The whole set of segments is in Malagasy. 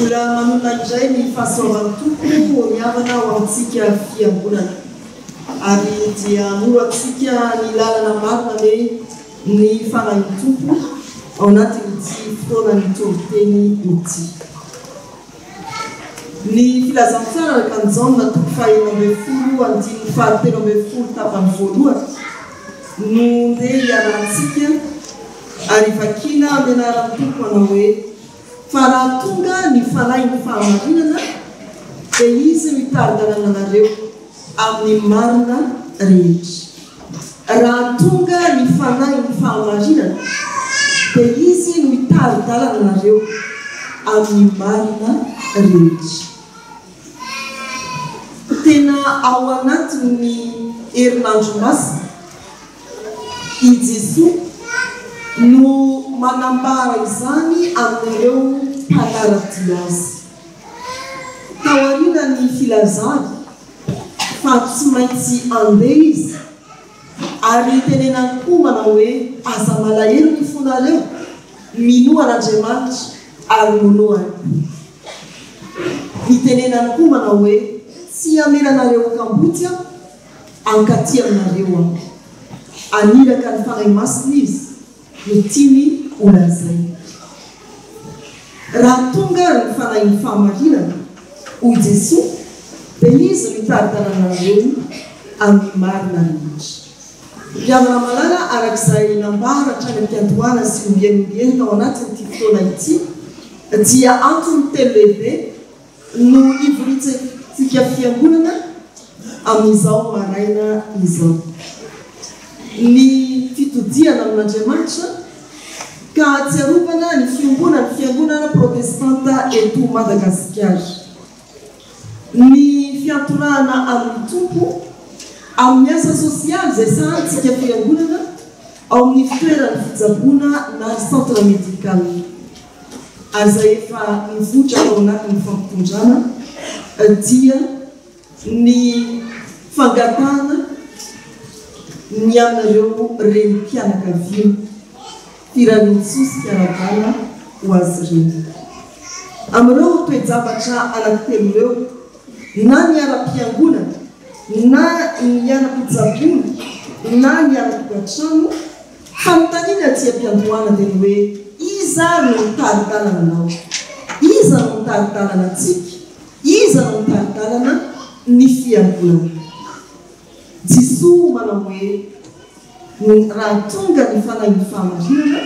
Mbola manonona indray ny fahasoavan'ny Tompo ry havana ao amintsika fiangonana. Ary dia hanoro antsika ny lalana marina anie ny Fanahin'ny Tompo ao anatin'ity fotoanan'ny toriteny ity. Ny Filazantsara araka an'i Jaona toko faha-16 andininy faha-13 tapany voalohany no ndeha hiarahantsika ary vakiana amin'ny anaran'ny Tompo manao hoe, Fa raha tonga ny Fanahin'ny fahamarinana, dia Izy no hitari-dalana anareo amin'ny marina rehetra. Raha tonga ny Fanahin'ny fahamarinana, dia Izy no hitari-dalana anareo amin'ny marina rehetra. Tena ao anatin'ny herinandro masina i Jesoa no manambara izany amin'ireo mpanara-dia Azy. Taorian'ny filazany fa tsy maintsy handeha Izy, ary nitenenany koa manao hoe, Aza malahelo ny fonareo, minoa an'Andriamanitra ary monoa Ahy koa. Nitenenany koa manao hoe, Tsy hamela anareo ho kamboty Aho, hankaty aminareo Aho. Haniraka ny Fanahy Masina Izy, no tiany holazaina. Raha tonga ary ny Fanahin'ny fahamarinana, hoy Jesoa, dia Izy no hitari-dalana anareo amin'ny marina rehetra. Ry havana malala, araka izay nambara hatrany am-piandohana sy ombieny ombieny tao anatin'ity fotoana ity, dia antony telo lehibe no ivoriantsika Fiangonana amin'izao maraina izao. Ny fitodihana amin'Andriamanitra ka ahatsiarovana ny fiombonan'ny Fiangonana Protestanta eto Madagasikara. Ny fiantorahana amin'ny Tompo amin'ny asa sosialy izay sahanintsika Fiangonana ao amin'ny fitoeran'ny fitsaboana na centre médical. Ary izay efa nivoitra tao anatin'ny fampitondrana dia ny fangatahana ny amin'ireo renim-pianakaviana, firariantsoa sy fiarahabana ho azy ireny. Amin'ireo toe-javatra anankitelo ireo, na ny ara-piangonana, na ny ara-pitsaboana, na ny ara-tokantrano, Fanontaniana aty am-piandohana dia ny hoe, Iza ary no mitari-dalana anao? Iza no mitari-dalana antsika? Iza no mitari-dalana ny Fiangonana? Jesoa manao hoe, Raha tonga ny Fanahin'ny fahamarinana,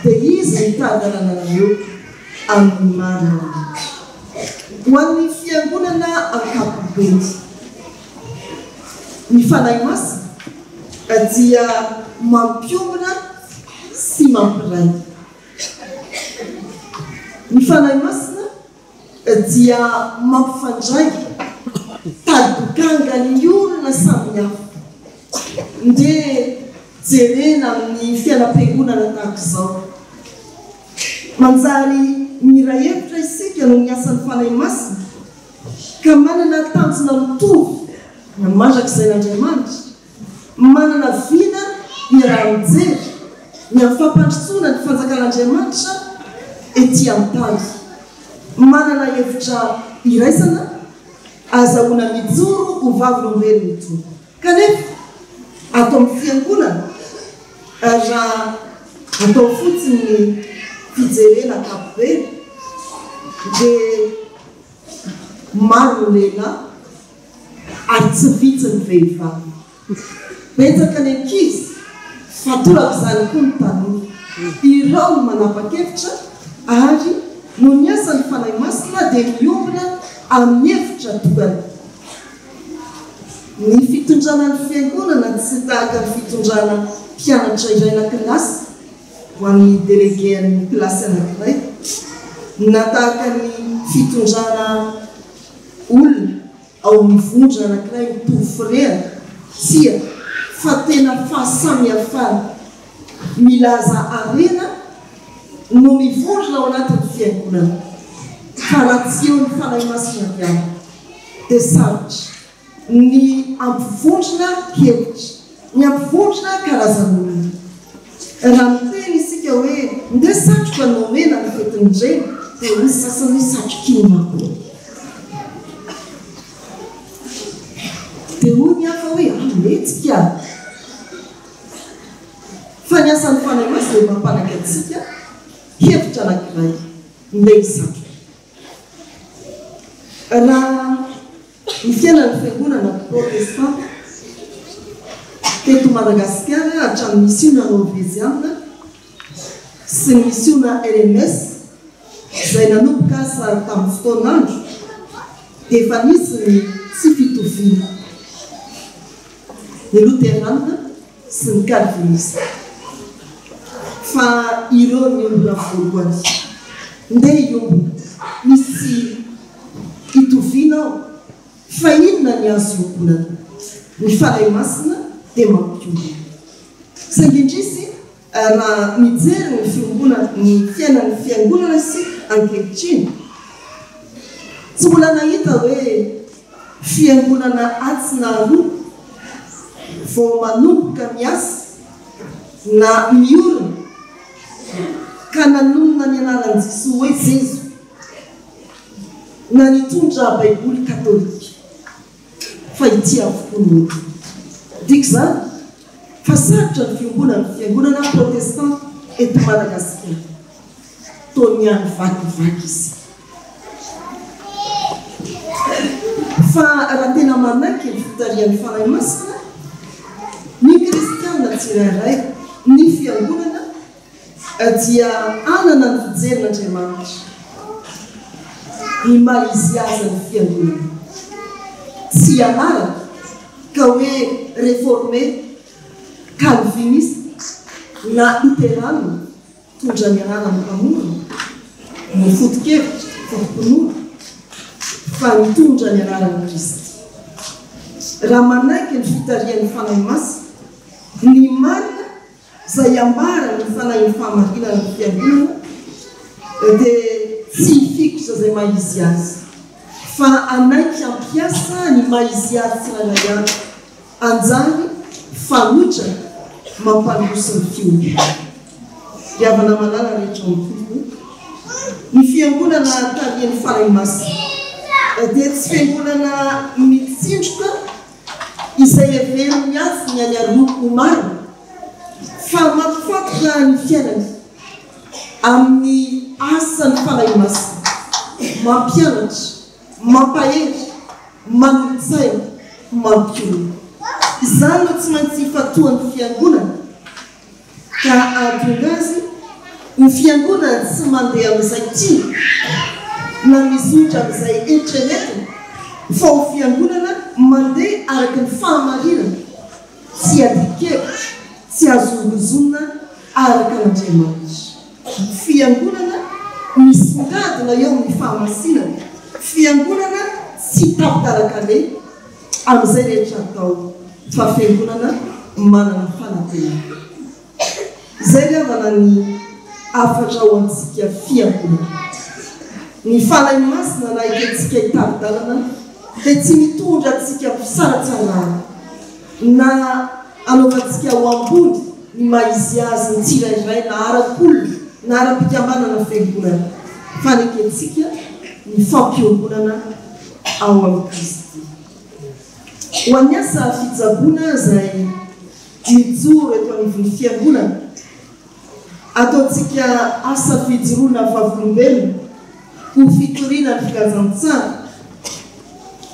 dia Izy no hitari-dalana anareo amin'ny marina rehetra. Ho an'ny Fiangonana ankapobeny. Ny Fanahy Masina dia mampiombona sy mampiray. Ny Fanahy Masina dia mampifandray tadin-dokanga ny olona samihafa. Ndeha jerena amin'ny fiainam-piangonana tahaka izao. Manjary miray hevitra isika noho ny asan'ny Fanahy Masina. Ka manana tanjona mitovy ny mandrakizain'Andriamanitra, manana vina iaraha-mijery ny amin'ny fampandrosoana ny fanjakan'Andriamanitra ety an-tany, manana hevitra iraisana ahazahoana mijoro ho vavolombelon'ny Tompo. Kanefa, ato amin'ny Fiangonana, raha atao fotsiny ny fijerena ankapobeny, dia Maro ny lehilahy ary tsy vitsy ny vehivavy. Betsaka ny ankizy fa torak'izany koa ny tanora. Ireo no manapa-kevitra ary noho ny asan'ny Fanahy Masina dia miombona amin'ny hevitra tokana. Ny fitondrana ny fiangonana tsy tahaka ny fitondrana mpianatra iray na kilasy. ho an'ny delegean'ny kilasy anankiray, na tahaka ny fitondrana olona ao amin'ny vondrona anankiray mitovy firehana, tsia, fa tena fahasamihafana milaza harena no mivondrona ao anatin'ny fiangonana, fa raha tsy eo ny Fanahy Masina avy aminy dia sarotra. Ny hampivondrona hevitra. Ny hampivondrona karazan'olona. Raha miteny isika hoe ndeha satroka no omena ny fetin'ny reny. Dia hoy ny sasany hoe satrok'inona koa? Dia hoy ny hafa hoe ah mihetsika. Fa ny asan'ny Fanahy Masina dia mampanaiky antsika hevitra anankiray, ndeha hisatroka. Raha ny fiainan'ny Fiangonana Protestanta teto Madagasikara hatramin'ny misiona Norveziana sy ny misiona LMS izay nanomboka asa tamin'ny fotoan'andro dia efa nisy ny tsy fitoviana. Ny Loterana sy ny Kalvinista. Fa ireo niombona voalohany. Ndeha hiombona. Misy tsy itoviana ao. Fa inona ny azo iombonana? Ny Fanahy Masina dia mampiombona. Saingy indrisy, Raha mijery ny fiombonana ny fiainan'ny fiangonana isika ankehitriny, tsy mbola nahita hoe fiangonana atsy na aroa vao manomboka miasa na miorina ka nanonona ny anaran'i Jesoa hoe Jeso na nitondra baiboly katolika fa ity avokoa no entiny. Midika izany fa sarotra ny fiombonan'ny fiangonana protestanta eto Madagasikara. Toa niany vakivaky isika. Fa raha tena manaiky ny fitarihan'ny Fanahy Masina, ny kristiana tsirairay, ny fiangonana, dia hanana ny fijerin'Andriamanitra ny maha izy azy ny Fiangonana. Tsy anarana ka hoe Réformé, Calviniste na Loterana mitondra ny anaran'ny mpamorona no foto-kevitra, foto-pinoana, fa mitondra ny anaran'i Kristy. Raha manaiky ny fitarihan'ny Fanahy Masina, ny marina Izay ambara ny fanahin'ny fahamarinana ny Fiangonana dia tsy hifikitra izay maha izy azy, fa hanaiky hampiasa ny maha izy azy tsirairay avy, hanjary fanoitra mampandroso ny fiombonana. Ry havana malala rehetra ao amin'ny Tompo, ny Fiangonana tarihin'ny Fanahy Masina dia tsy Fiangonana mitsindroka, Izay heverin'ny azy ny any aloha ho marina fa mampifantoka ny fiainany amin'ny asan'ny Fanahy Masina, mampianatra, mampahery, manolo-tsaina, mampionona. Izany no tsy maintsy ifantohan'ny Fiangonana. Ka hahatonga azy ho fiangonana tsy mandeha amin'izay tiany na mizotra amin'izay eritreretiny fa ho fiangonana mandeha araka ny fahamarinana, tsy adin-kevitra, tsy azo hozongozonina araka an'Andriamanitra. Fiangonana misongadina eo amin'ny fahamasinana, fiangonana tsy tapitarak'aleha amin'izay rehetra atao fa fiangonana manana fanantenana. Izay ry havana ny hafatra ho antsika fiangonana. Ny Fanahy Masina na ekentsika hitari-dalana dia tsy mitondra antsika fisaratsarahana na anaovantsika ho ambony ny maha izy azy ny tsirairay na ara-kolona na ara-pikambanana fiangonana fa nekentsika ny fampiombonana ao amin'i Kristy. Ho an'ny asa fitsaboana izay mijoro eto anivon'ny Fiangonana, ataontsika asa fijoroana vavolombelona ho fitoriana ny filazantsara,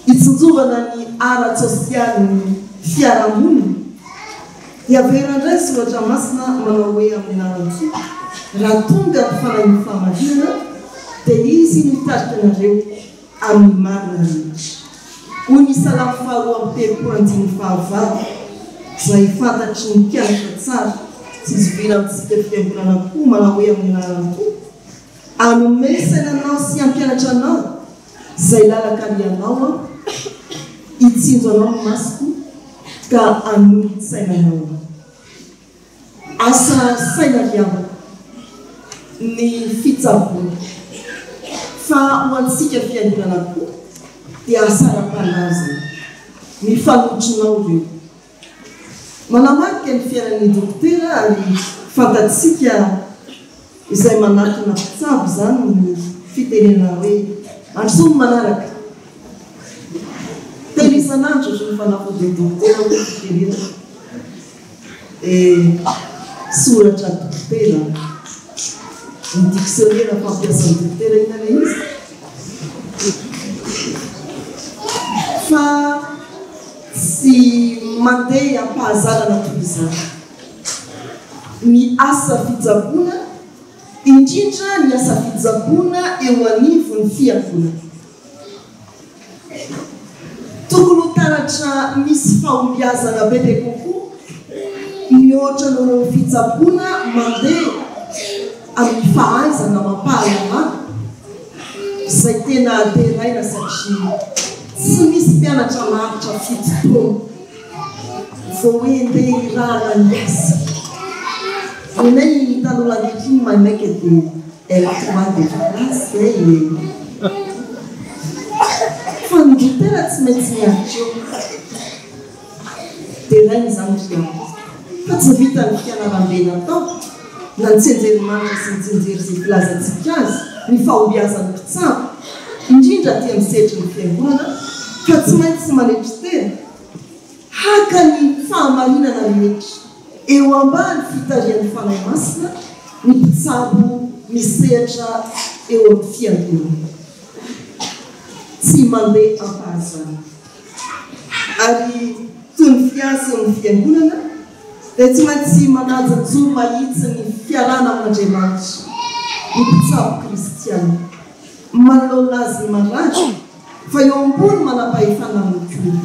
hitsinjovana ny ara-tsosialin'ny fiarahamonina, dia averina indray ny soratra masina manao hoe amin'ny anaran'ny Tompo, raha tonga ny Fanahin'ny fahamarinana, dia Izy no hitarika anareo amin'ny marina rehetra. Hoy ny Salamo faharoa amby telopolo andininy fahavalo, izay fantatry ny mpianatra tsara, tsy zoviana amintsika fiangonana koa manao hoe amin'ny anaran'ny Tompo, Hanome saina anao sy hampianatra anao izay lalan-kalehanao Aho, hitsinjo anao ny masoko ka hanolo-tsaina anao Aho. Asa saina ry havana ny fitsaboana fa ho antsika fiangonana koa dia asa ara-panahy izany. Mifanotrona ao ireo. Manamarika ny fiainan'ny dokotera ary fantatsika izay manatona mpitsabo izany ny. fitenenana hoe androsoa ny manaraka. Telo isan'andro ohatry ny fanafodin'ny dokotera hoy ny fitenenana. Dia soratra dokotera, ny diksionera fampiasan'ny dokotera inona ilay izy? Fa tsy mandeha am-pahazarana toy izany ny asa fitsaboana, indrindra ny asa fitsaboana eo anivon'ny fiangonana. Tokony ho taratra misy fahombiazana bebe kokoa mihoatra noho ny fitsaboana mandeha amin'ny fahaizana amam-pahalalana izay tena deraina satria tsy misy mpianatra maharitra 7 taona vao hoe ndeha hirahana hiasa. Ny anay tanora ankehitriny maimaika dia L3 dia efa lasa e! Fa ny dokotera tsy maintsy miaritra eo. Deraina izany ry havana. Fa tsy vitan'ny fianaram-be natao, na ny tsianjerimandry sy ny tsianjery izay filazantsika azy, ny fahombiazan'ny mpitsabo, indrindra aty amin'ny sehatry ny fiangonana, fa tsy maintsy manetry tena, haka ny fahamarinana rehetra. Eo ambany fitarihan'ny Fanahy Masina ny mpitsabo misehatra eo amin'ny fiangonana. Tsy mandeha am-pahazana. Ary toy ny fiasa eo amin'ny fiangonana dia tsy maintsy manaja joro mahitsy ny fiarahana amin'Andriamanitra ny mpitsabo kristiana. Manoloana azy ny marary fa eo ambony manam-pahefana aminy koa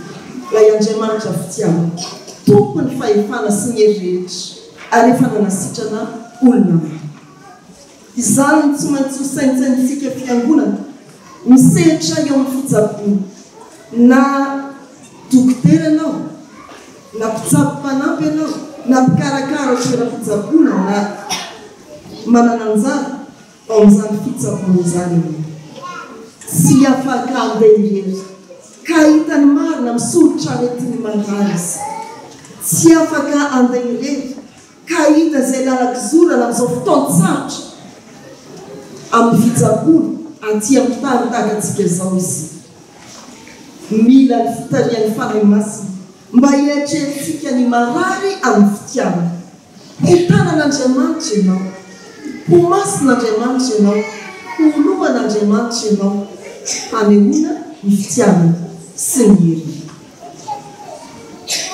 Ilay Andriamanitra fitiavana, Tompon'ny fahefana sy ny hery rehetra, ary efa nanasitrana olona maro. Izany no tsy maintsy ho saintsainintsika fiangonana misehatra eo amin'ny fitsaboana, na dokotera ianao, na mpitsabo mpanampy ianao, na mpikarakara toeram-pitsaboana, na manana anjara Ao amin'izany fitsaboana izany ianao. Tsy afaka handeha irery ka hahita ny marina misolotra aretin'ny marary izy. Tsy afaka handeha irery ka hahita izay lalan-kizorana amin'izao fotoan-tsarotra amin'ny fitsaboana aty amin'ny tany tahaka antsika izao isika. Mila ny fitarihan'ny Fanahy Masina mba hiatrehantsika ny marary amin'ny fitiavana. Ho tanan'Andriamanitra ianao. Ho masin'Andriamanitra ianao. Ho lohan'Andriamanitra ianao. Hanehoana ny fitiavany sy ny heriny.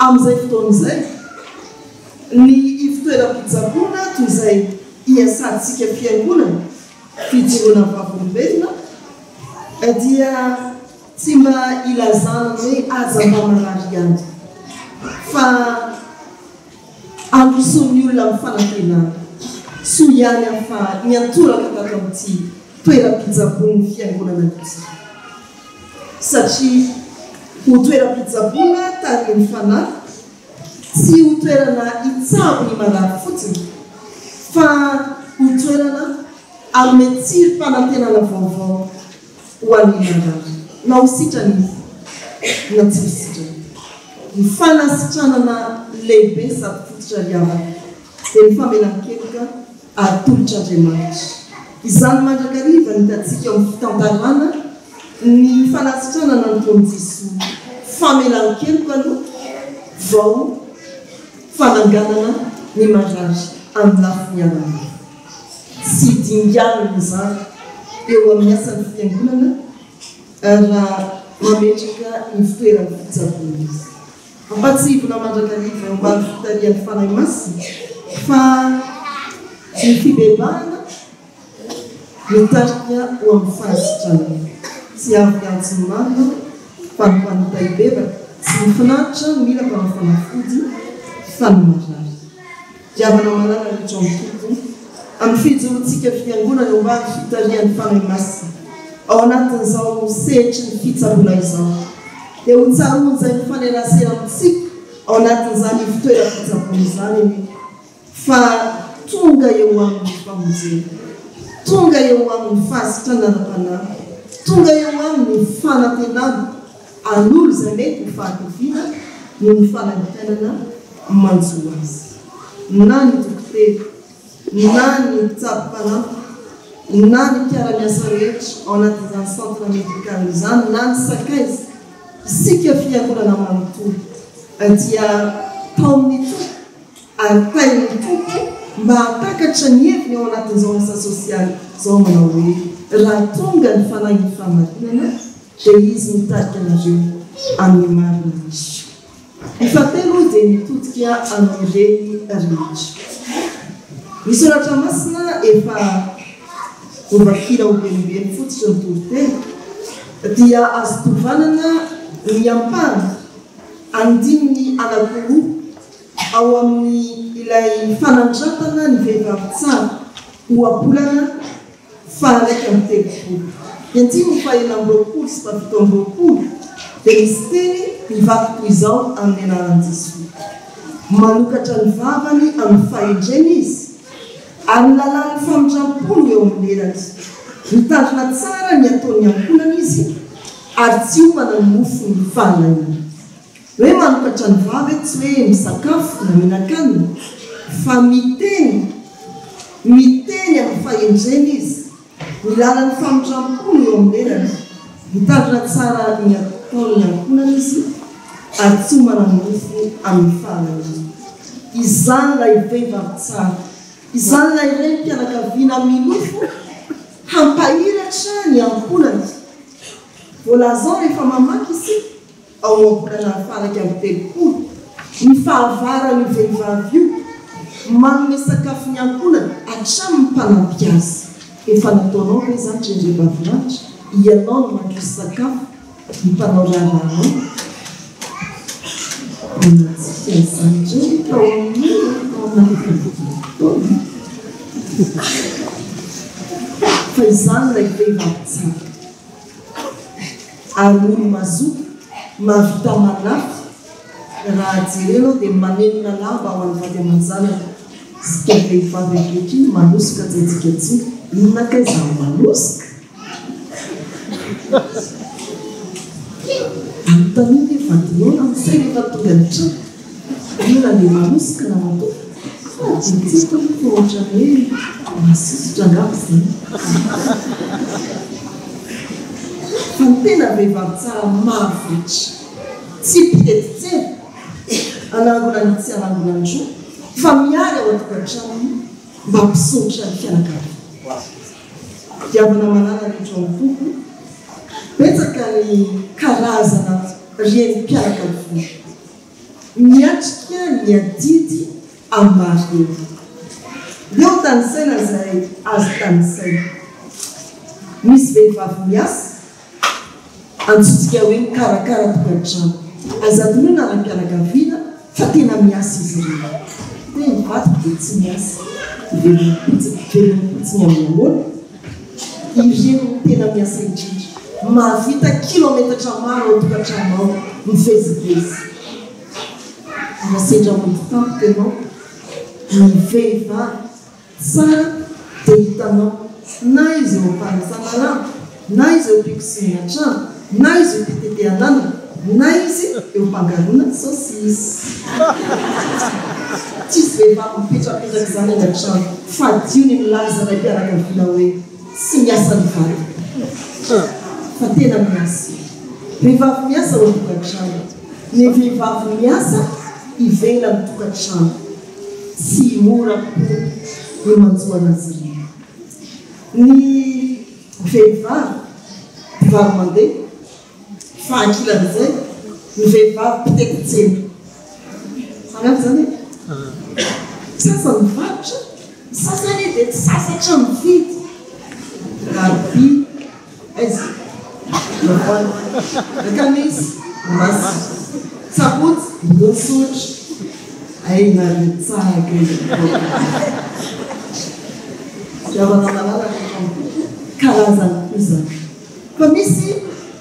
Amin'izay fotoana izay, ny ivontoeram-pitsaboana toy izay iasantsika fiangonana fijoroana vavolombelona dia tsy mba ilazana ny hoe aza mba marary ihany fa Androsoan'ny olona amin'ny fanantenana. Soa ihany aho fa niantoraka tato amin'ity toeram-pitsaboan'ny fiangonana ity. Satria ho toeram-pitsaboana tarihin'ny fanahy, tsy ho toerana hitsabo ny marary fotsiny, fa ho toerana hanome tsirim-panantenana vaovao ho an'ny marary, na ho sitrana izy na tsy ho sitrana. Ny fanasitranana lehibe sady fototra ry havana dia ny famelan-keloka atolotr'Andriamanitra. Izany mandrakariva no hitantsika ao amin'ny fitantarana ny fanasitranana nataon'i Jesoa. Famelan-keloka aloha vao fananganana ny marary amin'ny lafiny ara-nofo. Tsy dinganina izany eo amin'ny asan'ny Fiangonana raha mametraka ny fitoeran'ny fitsaboana izy. Ampahatsiahivina mandrakariva eo ambany fitarihan'ny Fanahy Masina fa ny fibebahana mitarika ho amin'ny fahasitranana. Tsy avy hiantso ny marina fa ny mpanota hibebaka, tsy ny finaritra no mila mpanao fanafody fa ny marary. Fitiavana malala rehetra ao amin'ny Tompo, amin'ny fijoroantsika Fiangonana eo ambany fitarihan'ny Fanahy Masina, ao anatin'izao sehatry ny fitsaboana izao, dia ho tsaroan'izay mifanerasera amintsika ao anatin'izany ivon-toeram-pitsaboana izany anie fa tonga eo aminy ny famonjena, tonga eo aminy ny fahasitranana ara-panahy, tonga eo aminy ny fanantenana hanolo izay mety ho fahatoviana noho ny fanaintainana manjo azy. Na ny dokotera, na ny mpitsabo mpanampy. na ny mpiara-miasa rehetra ao anatin'izany centre médical izany na ny sakaiza, isika fiangonana manontolo dia taomin'ny Tompo ary tahin'ny Tompo mba hahatakatra ny heviny ao anatin'izao asa sosialy izao manao hoe, Raha tonga ny Fanahin'ny fahamarinana dia Izy mitarika anareo amin'ny marina rehetra. Ny fahatelo dia mitodika amin'ny reny rehetra. Ny soratra masina efa novakiana ombieniombieny fototry ny toriteny dia azo tovanana ny ampahany andininy anankiroa ao amin'ny ilay fanandratana ny vehivavy tsara ohabolana Faha-31. Ny andininy faha-26 sy faha-27 dia misy teny mivaky toy izao amin'ny anaran'i Jesoa, Manokatra ny vavany amin'ny fahendrena izy, ary ny lalàn'ny famindram-po no eo amin'ny lelany. Mitandrina tsara ny ataon'ny ankohonany izy, ary tsy homana ny mofon'ny fahalaniana. Hoe manokatra ny vava eto tsy hoe misakafo na mihinan-kanina fa miteny, miteny amin'ny fahendrena izy, ny lalan'ny famindram-po no eo amin'ny lelany, mitandrina tsara ny ataon'ny ankohonany izy ary tsy homana ny mofo amin'ny fahalaniana. Izany ilay vehivavy tsara, izany ilay renim-pianakaviana milofo hampahiratra ny ankohonany. Voalaza ao rehefa mamaky isika Ao am-bolana faha-31, ny fahavaran'io vehivavy io, manome sakafo ny ankohonany hatramin'ny mpanampy azy. Efa nataonao ve izany ry andriambavilanitra? Ianao no mandroso sakafo ny mpanao raharahanao? Mbola tsy izany indray tao amin'ny taona taona. Fa izany ilay vehivavy tsara. Ary olo mazoto mahavita manafy raha jerena ao dia manenona lamba ho an'ny vady aman-janaka isika vehivavy ankehitriny manosoka tsy haintsika intsony inona kay izany manosoka? Anontanio ve vadinao na misay rehefa tonga ny trano inona le manosoka ramatoa? Fa dia tsy haiko aloha fa ohatran'ny hoe masosotra angamba izany. Fa ny tena vehivavy tsara mahavatra, tsy mpiteti-tsena, hanangona ny tsy hanangonan-droa, fa miary ao an-tokantranony mba hampisondrotra ny fianakaviany. Fitiavana malala rehetra ao am-poko, betsaka ny karazana renim-pianakaviana. Miatrika ny adidy amin'ny maha reny. Leo tanisaina izay azo tanisaina. Misy vehivavy miasa, antsointsika hoe mikarakara tokantrano. Aza adinoina raim-pianakaviana fa tena miasa izy ireny. Hoe ny vadiko dia tsy miasa, velomim-potsiny, velomim-potsiny amin'ny ahoana? Ireny no tena miasa indrindra. Mahavita kilometatra maro ao an-tokantrano ao, mivezivezy. Raha sendra mody tampoka ianao, ny vehivavy tsara dia hitanao na izy eo am-panasana lamba, na izy eo am-pikosehana trano, na izy eo am-pitetehana anana, na izy eo am-pangaroana saosisy. Tsisy vehivavy mipetrapetraka izany any an-trano. Fadio ny milaza raim-pianakaviana hoe tsy miasa ny vadiko fa tena miasa. Vehivavy miasa ao an-tokantrano. Ny vehivavy miasa ivelan'ny tokantrano. Tsy mora akory ny manjo an'azy ireny. Ny vehivavy mpivaro-mandeha. Fa ankilan'izay, ny vehivavy mpitety tsena. Samy hafa izany e! Ny sasany mivarotra, ny sasany dia tsy sasatra mividy. Alarobia, aiza? Lavoana. Alakamisy, Mahamasina. Sabotsy, Ambodin'Isotry. Hay nareo tsara kay ry Fitiavana malalaka hatramin'ny karazany koa izany. Fa misy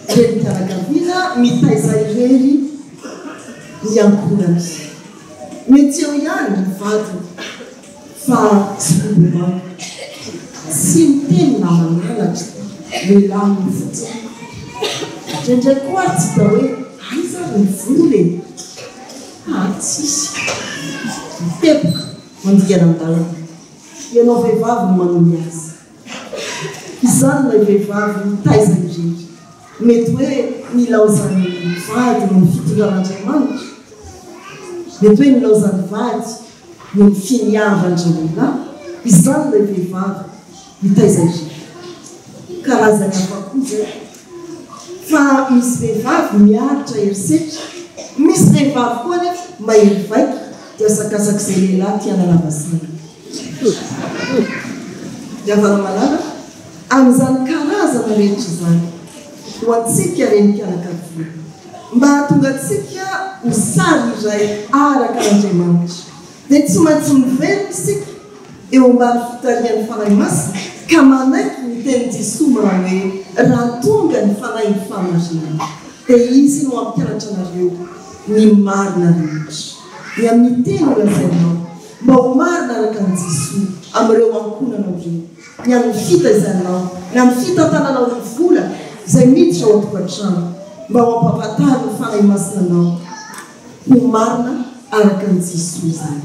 renim-pianakaviana mitaiza irery ny ankohonany. Mety eo ihany ny vadiny fa tsy lomano. Tsy miteny na mananatra, milamina fotsiny. Indraindray koa ary tsy hita hoe aiza ary ny vola e! Ah tsisy. Mitepoka, mandingana an-dalana. Ianao vehivavy no manome azy. Izany ilay vehivavy mitaiza irery. Mety hoe nilaozan'ny vady noho ny fitondran'Andriamanitra. Mety hoe nilaozan'ny vady noho ny finiavan-dralehilahy. Izany ilay vehivavy mitaiza irery. Karazany hafa koa izay. Fa misy vehivavy miaritra herisetra, misy vehivavy koa anefa mahery vaika dia asakasak'izay lehilahy tia hanalava saina. Ry havana malala, amin'izany karazana rehetra izany, ho antsika renim-pianakaviana, mba hahatonga antsika ho sary iray araka an'Andriamanitra, dia tsy maintsy miverina isika eo ambany fitarihan'ny Fanahy Masina ka manaiky ny tenin'i Jesoa manao hoe, Raha tonga ny Fanahin'ny fahamarinana, dia Izy no hampianatra anareo ny marina rehetra, ny amin'ny teny holazainao, mba ho marina araka an'i Jesoa amin'ireo ankohonanao ireo, ny amin'ny fitaizanao, ny amin'ny fitantananao ny vola izay miditra ao an-tokantrano, mba ho ampahafantarin'ny Fanahy Masina anao ho marina araka an'i Jesoa izany.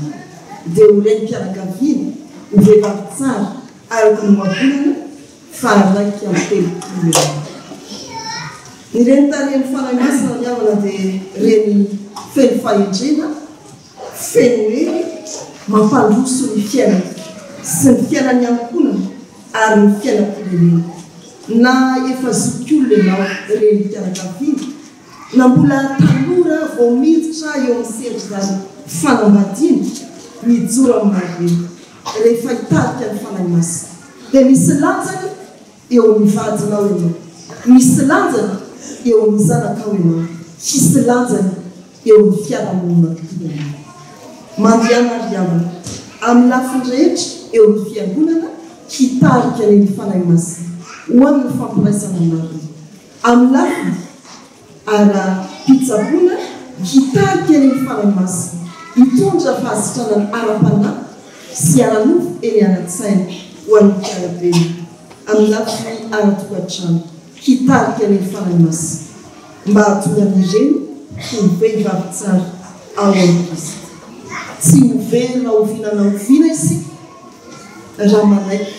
Dia ho renim-pianakaviana, ho vehivavy tsara araka ny ohabolana faha-31 eo. Ny reny tarihin'ny Fanahy Masina ry havana dia reny feno fahendrena, Feno hery mampandroso ny fiainana sy ny fiainan'ny ankohonana ary ny fiainam-pirenena. Na efa zokiolona ianao, renim-pianakaviana, na mbola tanora vao miditra eo amin'ny sehatr'izany fanambadiana, mijoro amin'ny maha-reny rehefa hitarika ny Fanahy Masina dia misy lanjany Eo amin'ny vadinao ianao. Misy lanjany eo amin'ny zanakao ianao. Hisy lanjany eo amin'ny fiarahamonina tokoa ianao. Mandehana ry havana, amin'ny lafiny rehetra eo amin'ny fiangonana hitarika ny Fanahy Masina ho amin'ny fampiraisana marina. Amin'ny lafiny. ara-pitsaboana hitarika ny Fanahy Masina hitondra fahasitranana ara-panahy sy ara-nofo eny ara-tsaina ho an'ny mpiara-belona, amin'ny lafiny ara-tokantrano hitarika ny Fanahy Masina mba hahatonga ny reny ho vehivavy tsara ao amin'i Kristy. Tsy ho very na oviana na oviana isika raha manaiky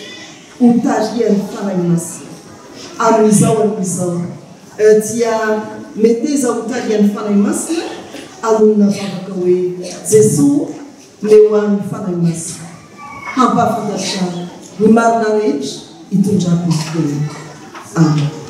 hotarihan'ny Fanahy Masina amin'izao anio izao. Dia meteza ho tarihan'ny Fanahy Masina hanonona vavaka hoe, Jesoa o, meo ahy ny Fanahy Masina hampahafantatra ahy ny marina rehetra hitondrako ny tenako. Amen.